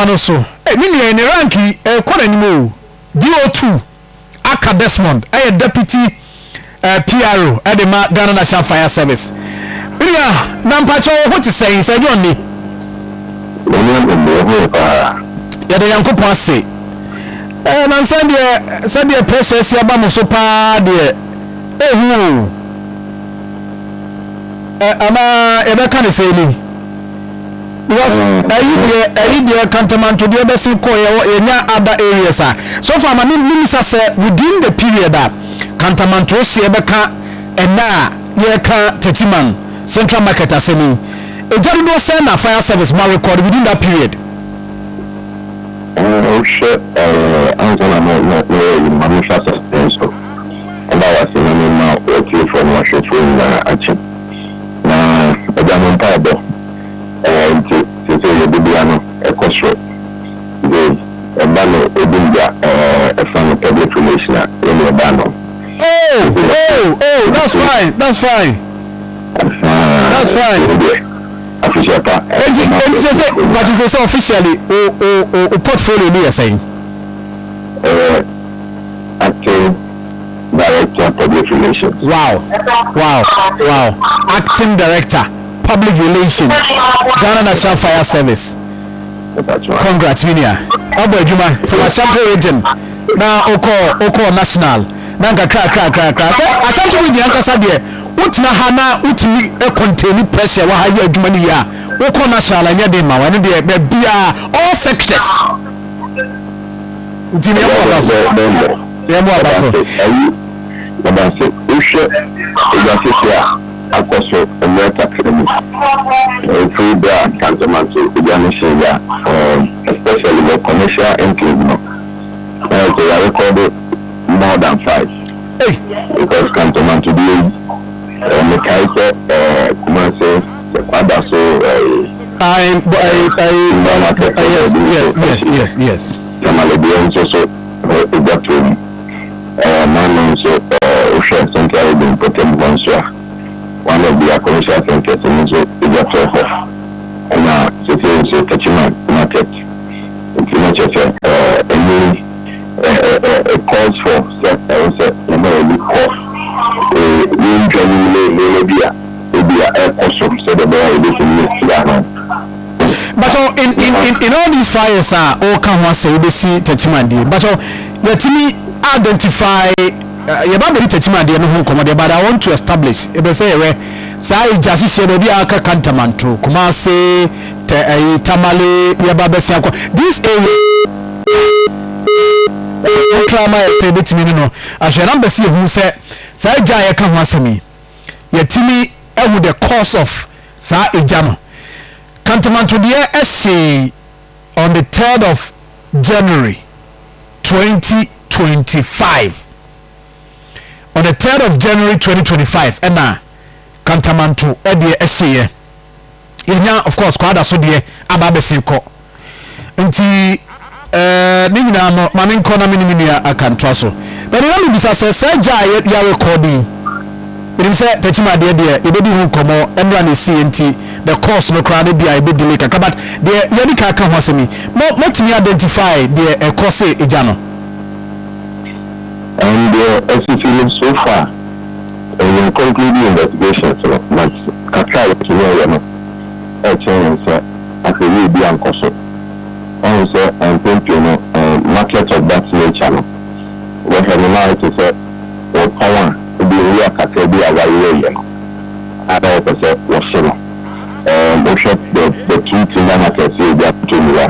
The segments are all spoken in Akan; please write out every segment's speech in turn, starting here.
Ahoma no so. Ei, me nua yi ne rank yi ɛrekɔ n'anim o. DO2 Aka Desmond ɛyɛ Deputy eh, PRO ɛde ma Ghana National Fire Service. Me nua, na mpakyɛ wo ho te sɛn? Sɛ John ni. Nyame adom me ho yɛ paa. Yɛda Nyankopɔn ase. Eh, nansa deɛ sɛdeɛ pressure asi aba mo so paa deɛ, ehu o. Eh, anaa yɛbɛka ne sɛ ni? Because ɛyi deɛ ɛyi deɛ kantamanto deɛ bɛsen kɔ yɛ yɛnya other areas a, so far ma me mimisa sɛ within the period a Kantamanto seɛ bɛka ɛnɛ a yɛreka Techiman Central Market asɛm yi, egya dodoɔ sɛn na fire service ma record within that period? Wohwɛ ansa na mɛyɛ yi no, ma memfa asase nso ɛda wo ase na memma w'atiefoɔ ne w'ahwɛfoɔ nyinaa akye. Na agya mo mpaebɔ nti seesei yɛ dibea no ɛkɔ soro. Nti ɛba no odumgya ɛfa no public relation a, yɛne ɛba no. Oh, that's fine, that's fine. That's fine. Nti deɛ afihyia pa. Enti sɛ but sɛ officially o portfolio no yɛ sɛn? Acting Director, Public Relations. Wow. Acting Director, Public Relations, Ghana National Fire Service. Congrats, Minia. Ɔbɔ adwuma from Ashanti Region na okɔ national na nkakra kra kra kra sɛ Ashanti Region ankasa deɛ, wotena ha na wotumi contain pressure wɔ ha yɛ adwuma no yie a, wokɔ national ɛnyɛ den ma wo. Ɛno deɛ, baabiaa, all sectors, nti ne yɛmmɔ aba so, yɛmmɔ aba so. Ayi, ɔdaase. Wohwɛ egya sese a akɔ so mmerɛ kakra mu ɛfiri berɛ a Kantamanto egya no hyee ya, especially the commercial enclave no, na sɛ yɛarekɔdo more than five Hey. because Kantamanto deɛ yi, mekae sɛ Kumase Kwada so I yes. Tamale deɛ nso so egya to mu maame nso. Wohwɛ Central Region mpɔtam hɔ nso a, one of the commercial centers no nso egya tɔ hɔ, ɛna sese nso Techiman Market. Nti na kyerɛ sɛ ɛni calls for sɛ ɛwɔ sɛ yɛma yɛni kɔ yɛntwa no mu ne nneɛma bi a ebi a ɛkɔ so sɛdeɛ ɛbɛyɛ a yɛbɛtumi asi ano. But so in all these fires a ɔka ho asɛ wobɛsi Techiman deɛ, but so yɛtumi identify yɛba bɛdi Techiman deɛ no ho nkɔmmɔ deɛ, but I want to establish ɛbɛ sɛ yɛwɛ saa egya hyehyɛ baabi a aka Kantamanto, Kumase, tɛ ɛyi, Tamale, yɛba bɛsi akɔ this area wotra ma yɛsɛ bɛtumi no ahwɛ na mbɛsi ehu sɛ saa egya a yɛka ho asɛm yi, yɛtumi ɛhu the cause of saa egya no. Kantamanto deɛ ɛhyee on the 3rd of January 2025. On the 3rd of January 2025 ɛna Kantamanto ɛdeɛ ɛhyeeɛ. Yɛnya of course Kwada so deɛ aba abɛsen kɔ, nti ne nyinaa no, maame nkɔ na me ne me nua aka ntoa so. Bɛde na mebisa sɛ saa gya a yɛ record yi, menim sɛ Techiman deɛ yɛbɛdi ho nkɔmmɔ ɛnora na ɛsiiɛ, nti the course no koraa no bi a yɛbɛdelay kakra, but deɛ yɛde ka ho asɛm yi, mo mɔtumi identify deɛ ɛkɔ se egya no? And deɛ ɛsisi no so far, yɛn conclude investigations no, but kakra a yɛtumi ayɛ no ɛkyerɛ yɛn sɛ ahwɛyie bi ankɔ so. Ɔhu sɛ mpɛn pii no, market of that nature no, wɔhwɛ no na ayɛ te sɛ wɔtɔn a ebi nwura kakra bi a wɔayeyɛyɛ no a na wɔpɛ sɛ wɔhye no. Wohwɛ the two timber markets yɛ ebi ato mu a,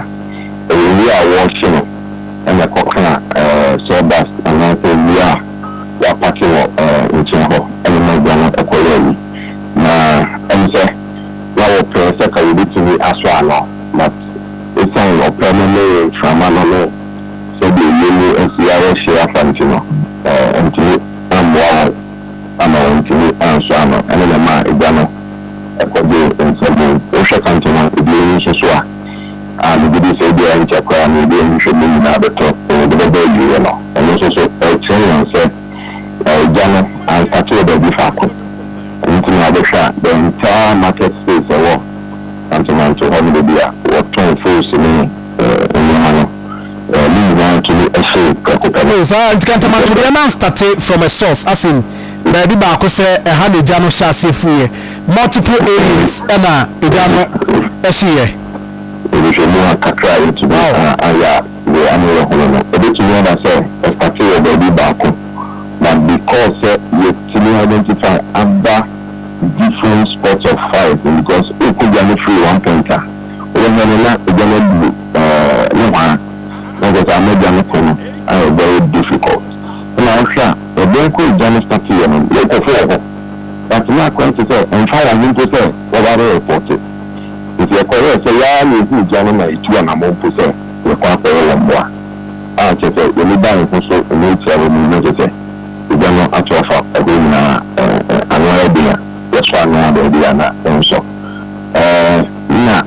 ɛyɛ nwura a wɔrehye no ɛna ɛkɔka sawdust anaasɛ nwura a wɔapake wɔ nkyɛn hɔ ɛna ma gya no ɛkɔyɛ ayi. Na ɛm sɛ na wɔpɛ sɛ ka wɔbɛtumi asɔ ano, but ɛsiane ɔpɛ no ne mframa no ne sɛdeɛ wiem asi ayɛ hye afa nti no, ntumi ammoa wɔn ama wɔntumi ansɔ ano, ɛne na ma egya no ɛkɔgye nsam. Wohwɛ Kantoma ebi nso so a megye di sɛ ebi a nkyɛ koraa na ebi nhwehwɛ mu nyinaa bɛtɔ de bɛbɛ awieɛ no, ɛno nso so ɛkyerɛ yɛn sɛ egya no ansate wɔ baabi faako. Ɛno nti na wobɛhwɛ a, the entire market space ɛwɔ Kantomanto hɔ no, baabi a wɔtɔn fos ne Oh, saa nti Kantamanto deɛ na start from a source, as in baabi baako sɛ ɛha na egya no hyɛ aseɛ fuyɛ, multiple areas ɛna egya no ɛhyeeɛ. Nhwehwɛmu a kakra a yɛtumi ayɛ a deɛ ano yɛ hono no, ɛbɛtumi aba sɛ ɛstart wɔ baabi baako, but because sɛ yɛtumi identify other different spots of fires, because wokɔ gya no firi one point a, wobɛhwɛ no na egya no adu ne hɔ a na kyerɛ sɛ ama gya no ko no ayɛ very difficult. Ɛna wohwɛ a, ɛbɛn kɔ egya no start yɛ no, na nkurɔfo wɔ hɔ, but na akwan te sɛ ɛmfa wɔn ho mpo sɛ wɔba bɛ report. Nti ɛkɔyɛɛ sɛ yɛa na ehu gya no na etu anammɔ mpo sɛ yɛkɔ akɔyɛ wɔn mmoa a, kyerɛ sɛ yɛne da yɛn ho so ɛna etia wɔ mu, na kyerɛ sɛ egya no ato afa ɛhɔ nyinaa. Ano ayɛ den a yɛsɔ ano a baabi a na ɛnsɔ. Na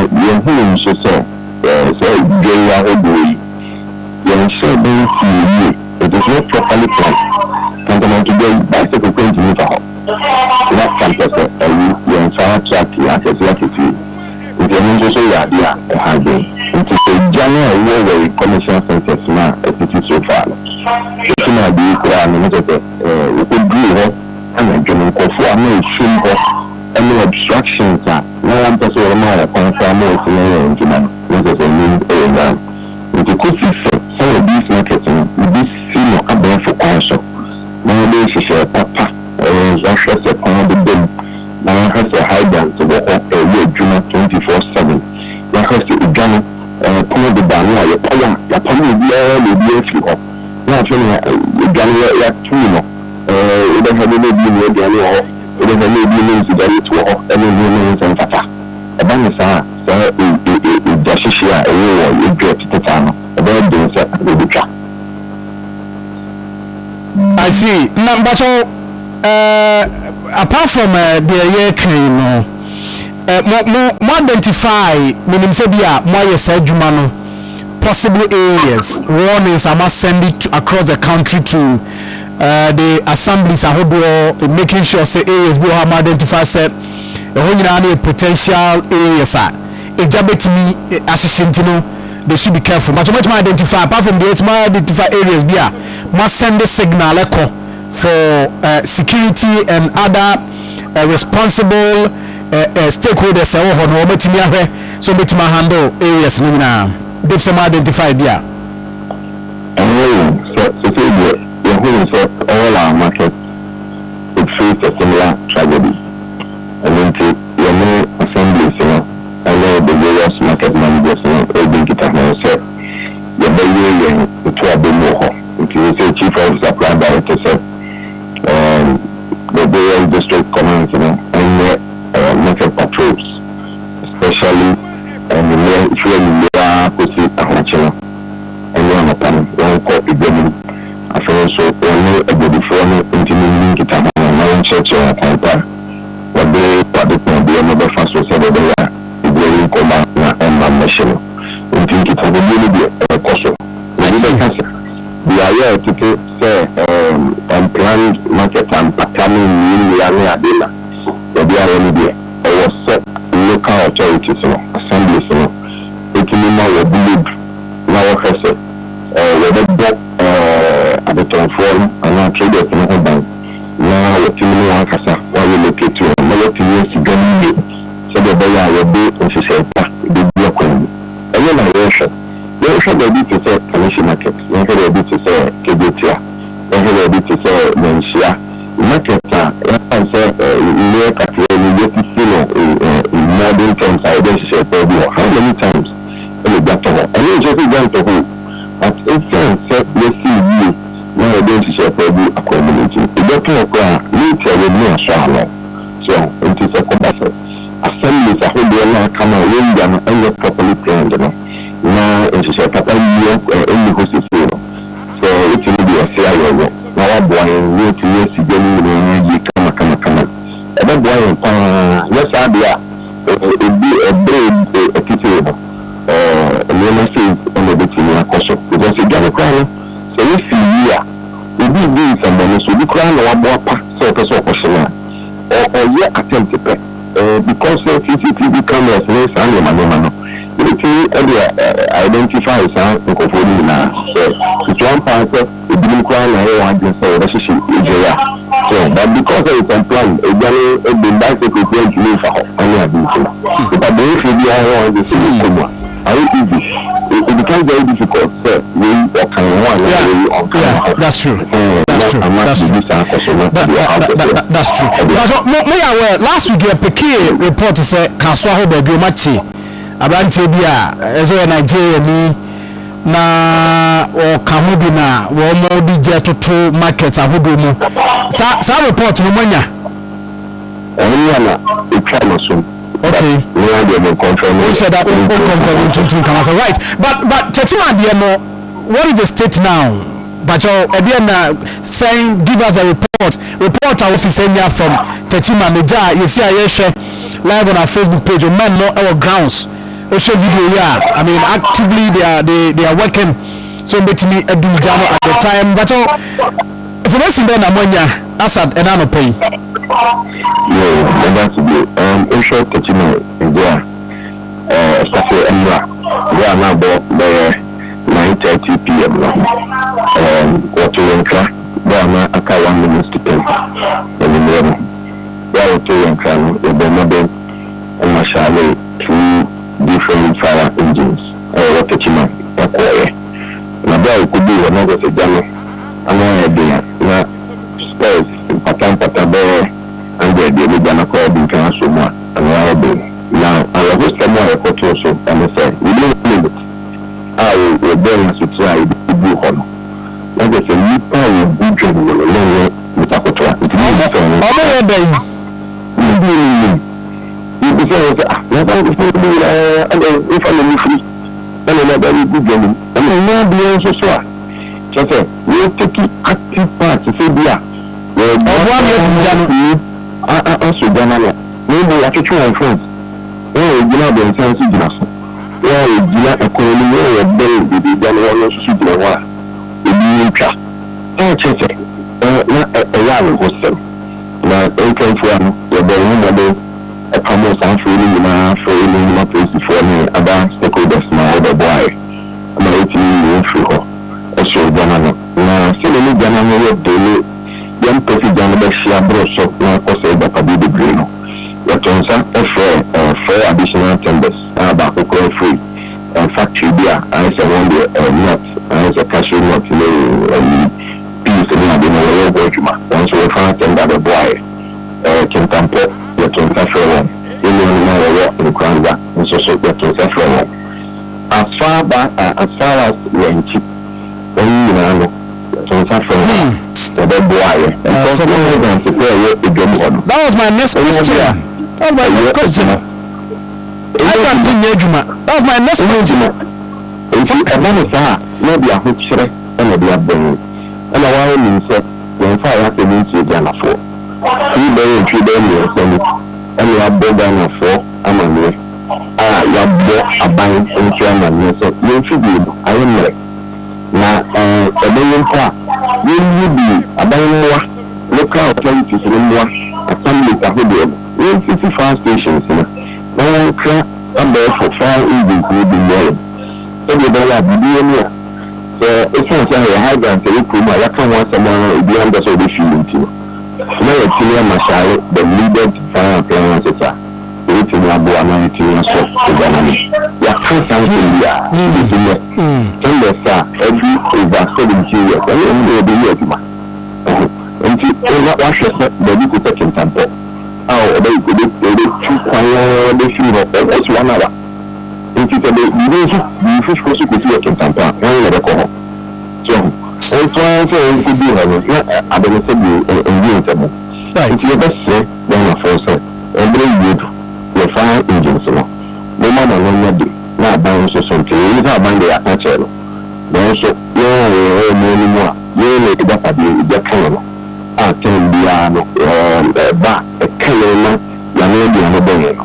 yɛhunu nso sɛ sɛ dwa yi ahodoɔ yi, yɛnhyɛ bɛn sie yie. It is not properly planned. Kantamanto dwa yi, bicycle kura ntumi fa hɔ na kampɛ sɛ ɛyi yɛn fire truck yɛ akɛse akɛse, nti ɛno nso so yɛ adeɛ a ɛha adwene. Nti sɛ gya no a ɛwɔ wɔ commercial centers no a ɛsisi so far no, ɛtum ade yi koraa no, ne kyɛ sɛ wokɔduru hɔ anadwo no, nkurɔfoɔ a na ɛfim hɔ ɛne obstructions a na wɔmpɛ sɛ wɔma wɔn kwan koraa ma wɔsi no yɛ adwuma no, ne kyɛ sɛ ɛnim ɛyɛ nyan. Nti kosi sɛ some of these markets no yɛbɛsi no abɛɛfo kwan so na wɔde nhyehyɛ papa, wɔahwɛ sɛ kwan deda mu, na wɔahwɛ sɛ hydrant wɔ hɔ ɛyɛ adwuma 24/7, yɛahwɛ sɛ edwa no pono deda no a yɛpam a yɛapam obiara na obiara firi hɔ, na afei na edwa no yɛatum no, wobɛhwɛ no na ebi mu aduane wɔ hɔ, wobɛhwɛ na ebi mu nsigaret wɔ hɔ, ɛne nneɛma nsɛm fata. Ɛba ne saa, saa egya hyehye a ɛwɔ wɔ edwa tete saa no, ɛbɛyɛ den sɛ ɛbɛtwa. I see. Na mpakyɛw, apart from deɛ yɛreka yi no, mo identify, menim sɛ bi a mo ayɛ saa adwuma no, possible areas, warnings a mo send it to across the country to the assemblies ahodoɔ, making sure sɛ areas bi wɔ hɔ a mo identify sɛ ɛhɔ nyinaa no yɛ potential areas a egya bɛtumi ahyehyɛ, nti no they should be careful. But mo tumi identify, apart from the mo identify areas bi a mo send signal ɛkɔ for security and other responsible stakeholders ɛwɔ hɔ no, wɔbɛtumi ahwɛ so wɔbɛtumi handle areas no nyinaa de sɛ mo identify bi a? Ɛnyɛ sɛ sɛ deɛ yɛhunu sɛ all our markets would face a similar tragedy. Ɛno nti yɛne assemblies no ɛne the various market managers no ɛdi nkitaho sɛ yɛbɛyɛ yɛn ntoabɔ mu wɔ hɔ. Nti sɛ chief officer plan director sɛ the various district commands no ɛnyɛ market patrols, especially anwummerɛ, firi anwummerɛ a kɔsi ahomakye no ɛne anɔpa no, wɔnkɔ edwa mu. Afei nso wɔne adwadifoɔ no ntumi nni nkitaho na wɔnkyerɛkyerɛ wɔn kwan pa wɔde adepɔndeɛ no bɛfa so sɛ bɛbɛyɛ a edwa yi nkɔma na ɛmma mmɛhye no. Nti nkitahodie no deɛ, ɛkɔ so. Obi bɛka sɛ beaeɛ a ɛtete sɛ unplanned market a mpata ne nnunnua ne ade na yɛde ayɛ no deɛ, ɛwɔ sɛ local authorities no, assemblies no, ɛtumi ma wɔbulodu na wɔhwɛ sɛ wɔbɛbɔ adetɔnfoɔ no anaa traders no ho ban na wɔtumi ne wɔn ankasa wɔarelocate wɔn na wɔtumi asi dwa no yie sɛdeɛ ɛbɛyɛ a yɛde nhyehyɛe pa bɛgu akwan mu. Ɛnyɛ na yɛhwɛ baabi te sɛ Kaneshie Market, yɛhwɛ baabi te sɛ Kejetia, yɛhwɛ baabi te sɛ Manhyia Market a yɛfa sɛ mmerɛ kakra ni yɛsisi no in modern terms a yɛde nhyehyɛe pa bi hɔ. How many times ɛna gya tɔ hɔ? Ɛno nkyerɛ sɛ gya ntɔ hɔ o, but ɛsiane sɛ yɛsi yie na yɛde nhyehyɛe pa bi akwan mu no nti, egya tɔ hɔ koraa ne tia yɛde asɔ ano so. Nti sɛ kɔba sɛ assemblies ahodoɔ no aka no a yɛnwura no ɛnyɛ properly planned no na nhyehyɛ papa yie ɛnni hɔ sesei no, sɛ wotumi de ɔse ayɛyɛ na waboa yɛn na yɛtumi asi dwa no nyinaa yie kama kama kama, ɛbɛboa yɛn paa. Nyɛ saa deɛ a, ebi ɛberɛ ɛtitiri no, nneɛma sei ɛna ɛbɛtumi akɔ so, because edwa no koraa no, sɛ wosi yie a, obi di nsɛmmɔne so, obi koraa na waboa pa sɛ ɔpɛ sɛ ɔkɔhyɛ no a, ɔyɛ attempt pɛ, because sɛ CCTV cameras ne saa nneɛma nneɛma no yɛbɛtumi. Yɛtumi de identify saa nkurɔfoɔ no nyinaa sɛ tutu ampa sɛ ebinom koraa na ɛyɛ wɔn adwene sɛ wɔbɛhyehye egya yi a, so but because sɛ it's unplanned, egya no de bicycle koraa ntumi mfa hɔ ɛne ade nti no, nipa bɔnefoɔ biara yɛ wɔn adwene sɛ wɔkɔ mu a, ayɛ easy. It becomes very difficult sɛ wei ɔka yɛn ho anaa wei ɔnka yɛn ho. That's true. That's true. Ama biribi saa akɔ so na ɛde ɔhaw kɛseɛ. That's true. That's mo mo yɛ aware last week yɛ pekee report sɛ Kasoa hɔ baabi ɔmo akye aberanteɛ bi a ɛsɛ ɔyɛ Nigeria ni na ɔka ho bi na wɔn de gya toto market ahodoɔ mu. Saa report no mo anya? Ɛno na na etwa no so. Me adeɛ me confirm. O sɛ da o confirm ntuntun kama sɛ right, but Techiman adeɛ no, what is the state now? Bakyɛw, ɛdeɛ na sɛn? Give us the report a wofi sɛ nya from Techiman ne gya a yɛsi a yɛhwɛ live on our Facebook page. O men no ɛwɔ grounds, wohwɛ video yi a, I mean, actively they are working so mbɛtumi adum gya no at the time. Bakyɛw, information bɛɛ na mo anya asad ɛna anɔpɛ yi? Yo, ɛda so bio. Wohwɛ Techiman gya a ɛsase mmra berɛ a na abɔ bɛyɛ 9:30 p.m. no, wɔto yɛn kra berɛ a na aka 1 minute to 10 anwummerɛ no. Berɛ a wɔto yɛn kra no, yɛbɔ mmɔden marshal two different fire engines ɛwɔ Techiman ɛkɔɔyɛ, na berɛ a wɔkɔduu hɔ no, ɔkɔ sɛ gya no ano ayɛ den a na stairs mpata mpata bɛyɛ 100 deɛ ne gya no kɔ adi nkan aso mu a ano ayɛ den. Na awerɛhosɛm a yɛkɔtoo so ɛne sɛ within minute a wɔbɛn asotire a yɛbɛduu hɔ no, na kyerɛ sɛ nnipa a wɔgu dwa no mu no na ɛnyɛ nipa ketewa, nti ne bisa wɔn. Ɔmo yɛ dɛn? Bibi nim yɛbisa wɔn sɛ, ah, yɛmfa nkɔfo no nyinaa ɛna mfa na mu firi ɛna na ɛbɛyɛ gu dwa no mu, ɛna nyɛ adeɛ nso so a kyerɛ sɛ wɔtake active part sɛ bi a ɔboa mi atu gya no. Asɔ gya no ano, na mmom wɔatwetwe wɔn phones. Wɔn a wɔgyina abɔnten nso gyina so, wɔn a wɔgyina ɛkwan no mu, wɔn a wɔbɛn baabi gya no hɔ no nso so gyina hɔ a obi retwa a kyerɛ sɛ na ɛyɛ awerɛhosɛm. Na nkamfua no, yɛbɔ wɔn ho mmɔden ɛpamo saa afei no nyinaa, afei no nyina polisifoɔ ne other stakeholders na wɔbɛboaeɛ ma yɛtumi yi wɔn firi hɔ ɛsɔ gya no ano. Na sɛdeɛ ne gya no ano yɛ de ne yɛmpɛ sɛ gya no bɛhyia boro so na akɔ sɛ agyapadeɛ bebree no, yɛto nsa frɛ four additional tenders a baako koraa firi factory bi a ayɛ sɛ wɔn deɛ nut, ayɛ sɛ cashew nut ne ɛyi peas ne ade no wɔyɛ hɔ adwuma. Wɔn nso wɔfa tender bɛboaeɛ. Kintampɔ, yɛto nsa frɛ wɔn. Yɛn nuanom a wɔwɔ Nkoranza nso so, yɛto nsa frɛ wɔn. As far back as far as yɛn akyi, wɔn nyinaa no, yɛto nsa frɛ wɔn, wɔbɛboaeɛ because wɔn hydrant kɔ ɛyɛ edwam hɔ no. That was my next question. That was my next question. Hydrant nyɛ adwuma. That was my next question. Nti ɛba no saa a, na de ahokyerɛ ɛna de abɛn, ɛna wɔn nim sɛ yɛmfa a yɛasɛ ne ntie Ghanafoɔ firi bɛyɛ ntwi bɛyɛ 3 ni, ɛna yɛabɔ Ghanafoɔ amanneɛ a yɛabɔ aban nso amanneɛ sɛ yɛn fidie no ayɛ mmerɛ na ɛbɛyɛ mpo a yɛnyi bi aban mmoa, local authorities no mmoa, assemblies ahodoɔ no, yɛnsisi fire stations no na wɔnkra abɛɛfo fire engines no bi mmoa yɛn, sɛdeɛ ɛbɛyɛ a biribi ani a sɛ ɛsiane sɛ yɛ hydrant ɛwɔ kurom a yɛaka ho asɛm a obiara mpɛ sɛ ɔbɛfii no nti no, na yɛtumi amarshal the needed fire appliances a yɛbɛtumi aboa na yɛtumi asɔ ogya no ano. Yɛaka saa nsɛm bi a ɛsi nnɛ, tenders a ɛdi over 17 years ɛno ɛno na yɛde yɛ adwuma. Nti na wahwɛ sɛ baabi te sɛ Kintampɔ a ɔbɛtu kwan a bɛfiri hɔ almost one hour, nti sɛ biribi nso biribi foforɔ so kɔsi wɔ Kintampɔ a, wɔn na bɛkɔ hɔ so nso ara sɛ nkɔduu hɔ no na ade no sɛ bi nwie nsɛm. Nti yɛbɛsrɛ Ghanafoɔ sɛ ɛberɛ yie du yɛ fire engines no, momma ma no nyɛ de na aban nso so nti ɛyi sɛ aban de yɛaka kyerɛ no, nanso yɛn a yɛwɔ mu anim a yɛn na agyapadeɛ egya ka no a tɛn biara no ɛba ɛka yɛn na yɛano aduane bɔ yɛn no,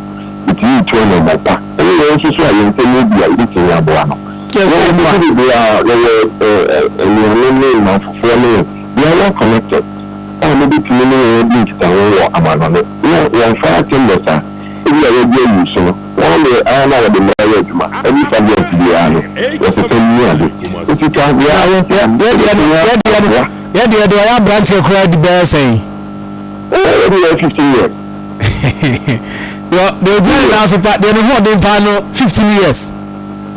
ɛtumi tu anammɔn pa ɛne yɛn nso so a yɛn nsɛm mu bi a yɛbɛtumi aboa no. Yɛwɔ nnipa bebree a wɔwɔ anuanom ne nnamfofoɔ ne they are well connected a wɔbɛtumi ne wɔn adi nkitaho wɔ amanɔne na wɔn fire tenders a ebi a wɔadi ayi so no. Wɔn deɛ ara na wɔde mmara yɛ adwuma. Every subject biara no, wɔsesa mu ne ade. Nti ka deɛ ayɛ sɛ Yɛdeɛ no, yɛdeɛ no, yɛdeɛ deɛ ɔyɛ aberanteɛ koraa di bɛyɛ sɛn? Ɛɛ, yɛde yɛ 15 years. Deɛ deɛ ogyina ne nan so pa, deɛ ne ho ɔden paa no, 15 years.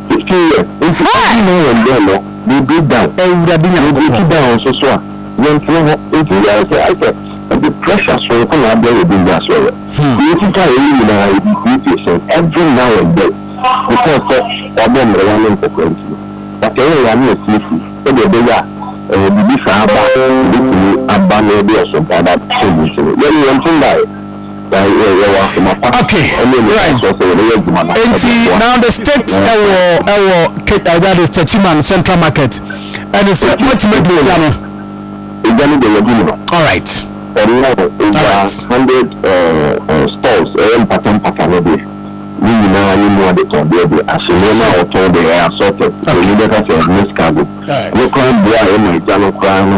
15 years. Nti every now and then no, they break down. Awurade They break Nyankopɔn. It down nso so a, yɛntena hɔ. Nti yɛyɛ sɛ ayɛ sɛ ɛde pressure soronko na abrɛ yɛ bi so yɛ. Yɛsika a yɛyɛ nyinaa, yɛde siesie hyɛn every now and then because sɛ wabɔ mmerewa ne nkɔkora nti no. But ɛyɛ yɛ ano asiesie sɛdeɛ ɛbɛyɛ a biribi saa ba a, ebɛtumi aba na yɛde ɔsompa aba hyɛ mu. Nti no, yɛne yɛn ntom baeɛ na yɛwɔ akoma pa ɛne anidasoɔ sɛ yɛbɛyɛ adwuma no Nti ɛbɛboa. Now the state ɛwɔ that is Techiman Central Market, ɛne sɛ wɔtumi adi ogya no? Egya no deɛ, yɛdi mu no. All right. For now, over 100 stores, ɛyɛ mpata mpata no deɛ, ne nyinaa ne mu adetɔndeɛ deɛ ahye. Nneɛma a wɔtɔn deɛ, ɛyɛ assorted. Ɛni bɛka sɛ mixed cargo ne koraa boa a ɛma egya no koraa no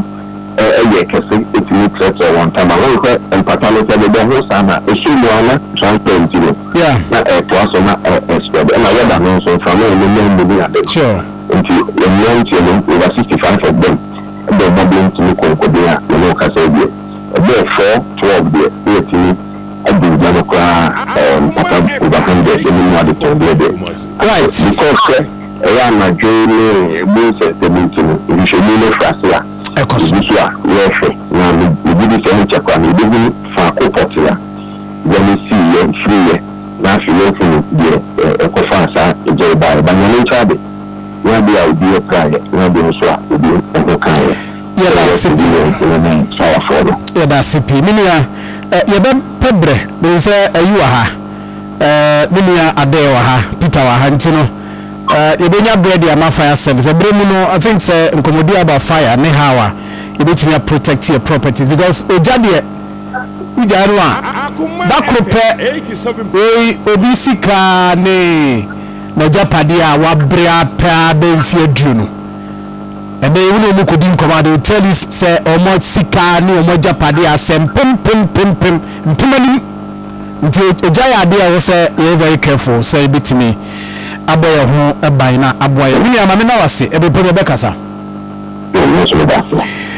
ɛyɛ kɛse, ɛtumi trɛtrɛ wɔn ntam a wɔn sɛ mpata no sɛ bɛbɛ ho saa na ɛhyɛ mu ana transfer nti no na ɛtoa so na ɛspread, ɛna weather no nso, mframa a ɛnenam mu ne ade no. Nti mmeranteɛ no, over 65 of them, ɛbɔ mmɔden tumi kɔ nkɔden a yɛne wo kasa deɛ, ɛbɛɛ 4:12 deɛ, ne yɛtumi adi ogya no koraa mpata over 100 ɛne mu adetɔndeɛ deɛ. Because sɛ ɛyɛ anadwo ne emu nsɛnsɛm nti no, nhwehwɛmu no firi ase a ɛkɔ so. Ebi so a yɛrehwɛ na megye di sɛ nkyɛ koraa no, yɛbɛhunu faako pɔte a gya no siiɛ firiiɛ, na afei yɛhunu deɛ ɛkɔfaa saa egya yi baeɛ. Ba Nyame nkyɛn ade ne adeɛ a obi ɛpraeɛ ne adeɛ nso a obi ɛho kaeɛ. Yɛda ase pii. Yɛne sawafoɔ no. Yɛda ase pii, me nua. Yɛbɛpɛ berɛ menim sɛ ayi wɔ ha, me nua Ade wɔ ha, Peter wɔ ha, nti no yɛbɛnya berɛ de ama fire service. Ɛberɛ mu no, I think sɛ nkɔmmɔdi about fire ne how a yɛbɛtumi a protect your properties, because ogya deɛ, wogyae no a, da koro pɛ wei, obi sika ne n'agyapadeɛ a wabrɛ apɛ a bɛ mfe 20 ɛnɛ ewu na ɔmo kɔdi nkɔmɔ a, they will tell you sɛ ɔmo sika ne ɔmo agyapadeɛ asɛ mpem mpem mpem mpem mpem anim. Nti ogya yɛ adeɛ a ɛwɔ sɛ yɛyɛ very careful sɛ yɛbɛtumi abɔ yɛn ho ban na aboa yɛn. Me nua, maame na wase ɛbɛpɛ mu ɛbɛkasa. Yɛn nso meda ase.